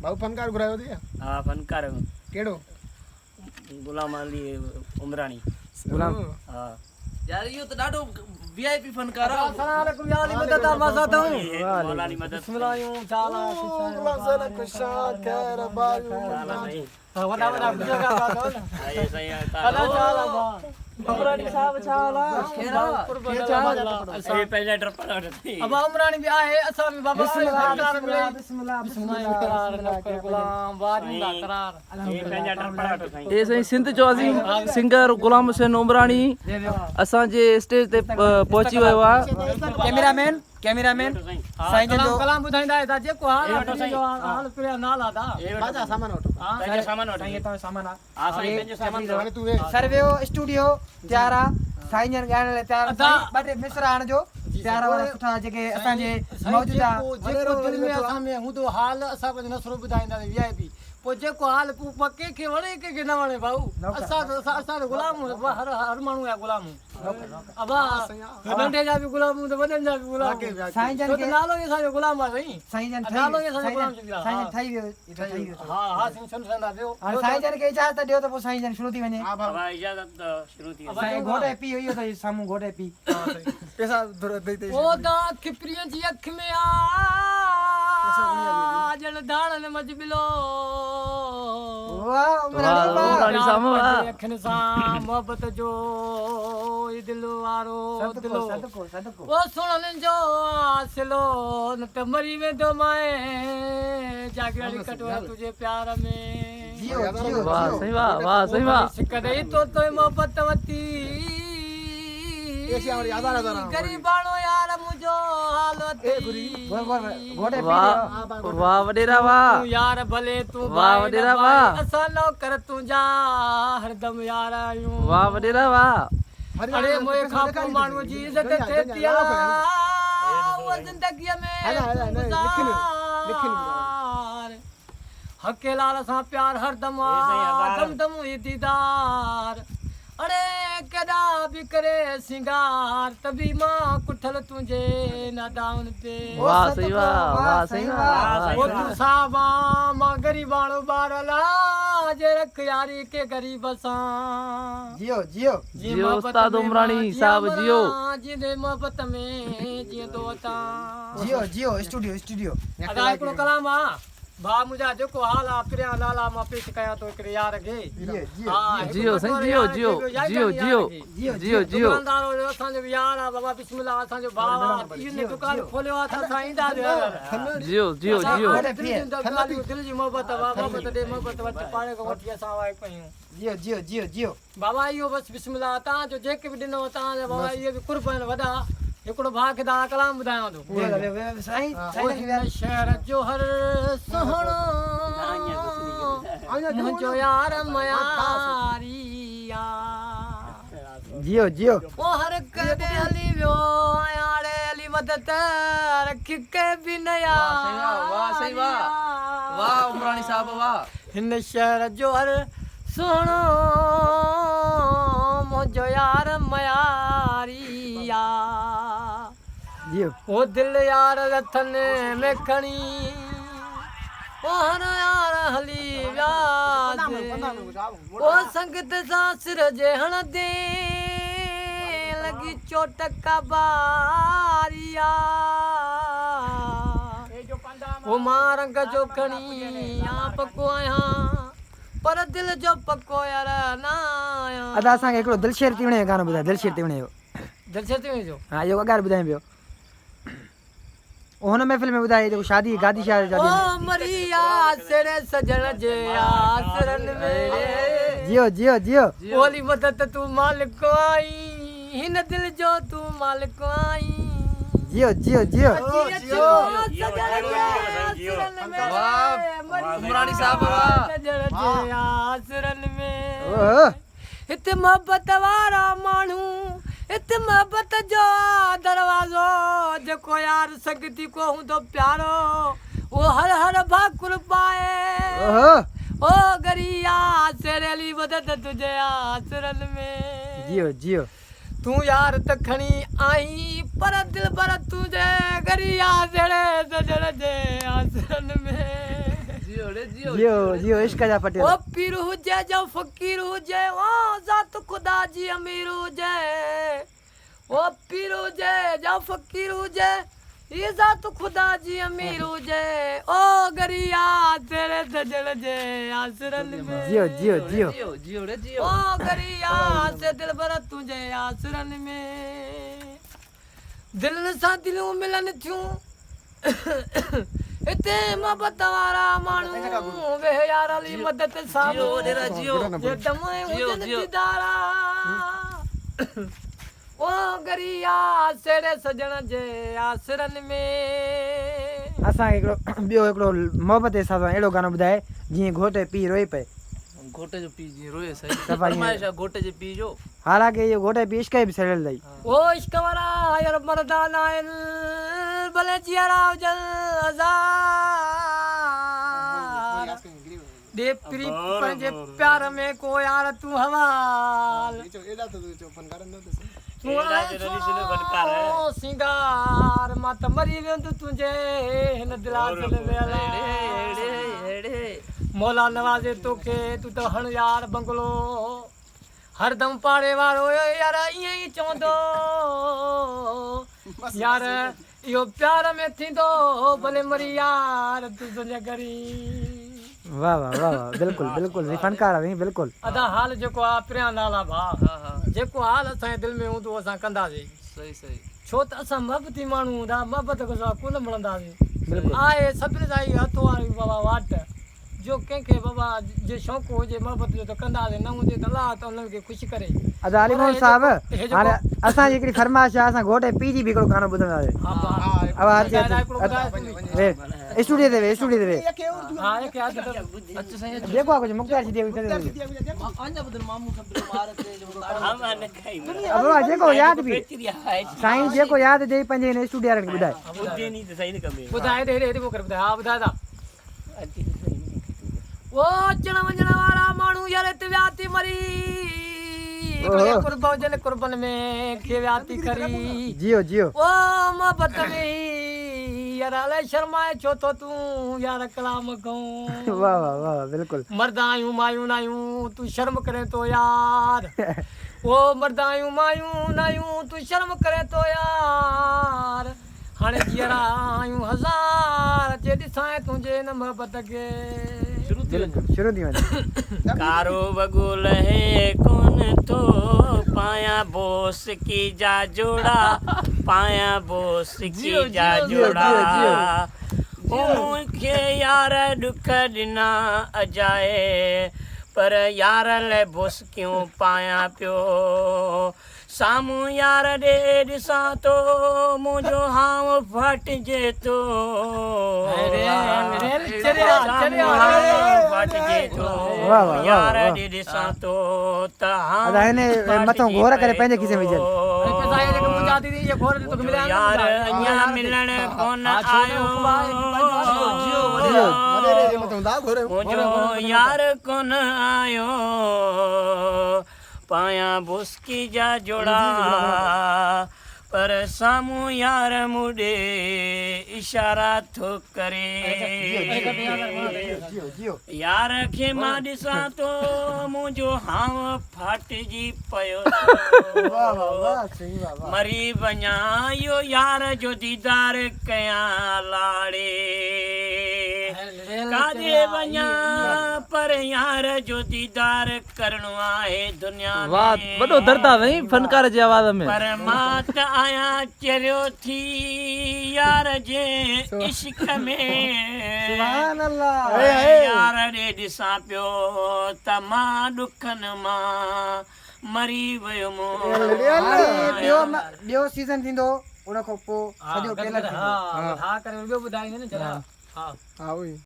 ڀائو فنڪار گهرايو اٿئي ڇا؟ ها فنڪار. ڪهڙو؟ غلام علي عمراڻي. غلام ها. يار اهو ته ڏاڍو وي آء پي فنڪار آ. السلام عليڪم يا علي مدد آ مان ساٿ آهون. مولا علي مدد. بسم الله آهيون ڇا حال آ غلام سين خوشان خير بايون. وڏا وڏا بزرگ آ اٿو نه. آهي سائين ادا ڇا حال آ ڀاء. عمراڻي صاحب ڇا حال آ. خير آ. اي پنهنجا ڊرپڙ وٺ اٿئي. ابا عمراڻي به آهي اسان به بابا. بسم الله بسم الله بسم الله بسم الله قرار نوڪر غلام واريندا قرار. اي سائين سنڌ جو عظيم سنگر غلام حسين عمراڻي اسان جي اسٽيج تي پهچي ويو آ. ڪيميرا مين ڪيميرا مين سائين جن جو ڪلام ٻڌائيندا آهي جيڪو حال جو حال پريا نال ادا باجا سامان وٺو. پنهنجو سامان وٺو. سائين تان سامان آ. ها سائين پنهنجو سامان هاڻي تون ويهه. سرويو اسٽوڊيو تيار آ سائين جن ڳائڻ لاء تيار سائين ٻه ٽي مصرع آڻجو پيار وارا سٺا جيڪي اسان جي موجوده جيڪو دل ۾ اسان ۾ هوندو حال اسان پنهنجو نثرو ٻڌائيندا وي آء پي پوء جيڪو حال پوء ڪنهن کي وڻي ڪنهن کي نه وڻي ڀائو اسان ته اسان ته غلام هر هر ماڻهو جا غلام ابا ننڍي جا به غلام ته وڏن جا به غلام. سائين جن کي نالو ئي اسان جو غلام آ سائين. سائين جن ٺهي نالو ئي اسان جو غلام شبير آ. سائين جن ٺهي ويو اي ته ٺهي ويو. ها ها سائين سن سندا ٻيو. هاڻي سائين جن کي اجازت ڏيو ته پوء سائين جن شروع ٿي وڃي. ها ڀائو. ابا اجازت ته شروع ٿي وڃي. سائين گهوٽ ۽ پيء اهو اٿئي سامهون گهوٽ ۽ پيء. پيسا ڏئي ڏئي. او دا اک پرينء جي اک ۾ آ ڄڻ ڌاڻن منجهه ٻلو. واهه عمراڻي واهه. عمراڻي صاحب واهه. اکين سان محبت جو اي دل وارو دلو. صدقو صدقو. او سهڻن جو آسلو نه ته مري ويندو مانء جاگيراڻي ڪٽوهر تنهنجي پيار ۾. جيو جيو واهه جيو. سائين واهه واهه سائين واهه. سڪ ڏئي تو تو محبت وتي. غريباڻو يار منهنجو حال اٿئي. واهه واهه وڏيرا واهه. تون يار ڀلي تون واهه وڏيرا واهه. اسان نوڪر تنهنجا هردم يار آهيون. واهه وڏيرا واهه. اڙي موئي کان پوء ماڻهوء جي عزت ٿئي ٿي اها زندگيء ۾ تون گذار. حقي لال سان پيار هردم آ دم دم هي ديدار. اڙي ڪيڏا به ڪري سينگار ته به مان ڪٺل تنهنجي نادائن تي. واه سائين واه واه سائين واه. او تون صاحب آن مان غريباڻو ٻار الا جي رک ياري ڪي غريب سان. جيو جيو. جيو استاد عمراڻي صاحب جيو. جيندي محبت ۾ جيئندو وتان. جيو جيو اسٽوڊيو اسٽوڊيو. ادا هڪڙو ڪلام آ. ڀاء منهنجا جيڪو حال آ پريان لالا مان پيش ڪيان ٿو هڪڙي يار کي جيو سائين جيو جيو جيو جيو جيو جيو دڪاندار هو اسان جو به يار آ بابا بسم الله اسان جو ڀاء آ اهو نه دڪان کوليو آ ته اسان ايندا جيو جيو جيو دل جي محبت آ محبت ڏي محبت وٺ پاڻ کان وٺي اسان وائي پيون جيو جيو جيو جيو. بابا اهو بس بسم الله تان جو جيڪي به ڏنو تان جا بابا اهي به قرب آهن وڏا هڪڙو ڀاء کي دادا ڪلام ٻڌايان ٿو هن شهر جو هر سهڻو منهنجو يار مياري آ جيو جيو او هر ڪڏهن هلي ويو آهيان ڙي علي مدد رک ڪي به نه يار واه سائين واه واه عمراڻي صاحب واه. هن شهر جو هر سهڻو منهنجو يار مياري آ. جيو. او دل يار رٿن ۾ کڻي او هر يار هلي وياسين او سنگت سان سر جي هڻندي لڳي چوٽ ڪا باري آ. او مان رنگ جو کڻي آ پڪو آهيان پر دل جو پڪو يار نه آهيان. ادا اسان کي هڪڙو دلشير تيوڻي جو گانو ٻڌاء دلشير تيوڻي جو. دلشير تيوڻي جو. ها اهو اڳار ٻڌائين پيو. او هن محفل ۾ ٻڌائي جيڪو شادي گادي شاهه جي شادي ۾. او مري آسري سڄڻ جي آسرن ۾. جيو جيو جيو. اولي مدد تون مالڪ آهين. هن دل جو تون مالڪ آهين. جيو جيو جيو. اچي اچ سڄڻ جي آسرن ۾. واه عمراڻي صاحب واه. سڄڻ جي آسرن ۾. اوه. هت محبت وارا ماڻهو هت محبت جو آ دروازو جيڪو يار سنگتي ڪو هوندو پيارو اهو هر هر ڀاڪر پائي. اوه. او گري آسري علي مدد تنهنجي آسرن ۾. جيو جيو. تون يار ته کڻي آئين پر دلبر تنهنجي گري آسري سڄڻ جي آسرن ۾. जियो जियो इश्क जा पटेल। ओ पीर हुजे जो फकीर हुजे, ओ ज़ात खुदा जी अमीर हुजे। ओ पीर हुजे जो फकीर हुजे, ये ज़ात खुदा जी अमीर हुजे। ओ गरिया तेरे सजण जे आसरन में। जियो जियो जियो जियो जियो रे जियो। ओ गरिया से दिल भर तुंहिंजे आसरन में। दिलनि सां दिलियूं मिलनि थियूं हिते मोहबत वारा माण्हू वेह यार अली मदद सां जियो जे दम हुजनि दीदारा। ओ गरिया सेड़े सजण जे आसरन में। असांखे हिकिड़ो ॿियो हिकिड़ो मोहबत जे हिसाब सां अहिड़ो गानो ॿुधाए जीअं घोट जो पीउ रोए पए। घोट जो पीउ जीअं रोए सही फरमाइश आहे घोट जे पीउ जो। हालांकि इहो घोट जो पीउ इश्क बि सड़ियल अथई। ओ इश्क वारा यार मर्दाना आहिनि भले जीअरा हुजनि हज़ार। ॾे प्री पंहिंजे प्यार में को यार तूं हवाल। तूं सिंगार मां त मरी वेंदुसि तुंहिंजे हिन दिलासल में। मौला नवाज़े तोखे तूं त हण यार बंगलो हरदम पाड़े वारो यार ईअं ई चवंदो यार इहो प्यार में थींदो भले मरी यार तूं तुंहिंजे गरी। वाह वाह वाह वाह बिल्कुल बिल्कुल फनकार आहीं बिल्कुल। अदा हाल जेको आहे परियां नाल आहे भाउ, जेको हाल असांजे दिलि में हूंदो असां कंदासीं। सही सही। छो त असां मोहबती माण्हू हूंदा, मोहबत खां सवाइ कोन मिलंदासीं। आहे सभिनी सां इहो हथु वारी बाबा वाट जो कंहिंखे बाबा जे शौक़ु हुजे मोहबत जो त कंदासीं, न हुजे त अलाह त उन्हनि खे ख़ुशि करे। अदा अली मोहम्मद साहब हाणे असांजी हिकिड़ी फरमाइश आहे, असां घोट जे पीउ जी बि हिकिड़ो गानो ॿुधंदासीं। स्टूडियो ते वे, स्टूडियो ते वे। जेको आहे कुझु मुख्तियार सिद्धि बाबा जेको यादि बि साईं जेको यादि ॾेई पंहिंजे हिन स्टूडियो वारनि खे ॿुधाए। ॿुधाए ॿुधाए हा ॿुधाए था। ओ अचण वञण वारा माण्हू यार हिते विया थी मरी। कुर्ब हुजनि कुर्बन में खे विया थी करी। जियो जियो। ओ मोहबत में यार अलाए शर्माए छो थो तूं यार कलाम खां। वाह वाह वाह बिल्कुल। मर्द आहियूं मायूं न आहियूं तूं शर्म करे थो यार। ओ मर्द आहियूं मायूं न आहियूं तूं शर्म करे थो यार। हाणे जीअरा आहियूं हज़ार जे ॾिसां तुंहिंजे हिन मोहबत खे। शुरू थी वञे। कारो वॻो लहे कोन थो पाया बोस की जा जोड़ा, पाया बोस की जा जोड़ा। ओ मूंखे यार ॾुख ॾिना अजाए पर यार लाइ बोसकियूं पाया पियो। साम्हूं यार ॾे ॾिसां थो मुंहिंजो हांव फाटिजे थो, फाटिजे थो यार ॾे ॾिसां थो त हांव मथां घोर करे पंहिंजे खीसे में विझनि। यार अञा मिलण कोन आयो मुंहिंजो यार कोन आयो। पाया बुस्की जा जोड़ा पर साम्हूं यार मूं ॾे इशारा थो करे। यार खे मां ॾिसां थो मुंहिंजो हांव फाटिजी पियो। मरी वञा इहो यार जो दीदार कयां लाड़े। काॾे वञा पर यार जो दीदार करणो आहे दुनिया में। वाह वॾो दर्द आहे साईं फनकार जे आवाज़ में। पर मां त आहियां चरियो थी यार जे इश्क में। सुभान अल्लाह। यार ॾे ॾिसां पियो त मां ॾुखनि मां मरी वियुमि। ॿियो सीज़न थींदो उन खां पोइ सॼो टेलर थींदो। हा करे ॿियो ॿुधाईंदे न हा हा उहो ई।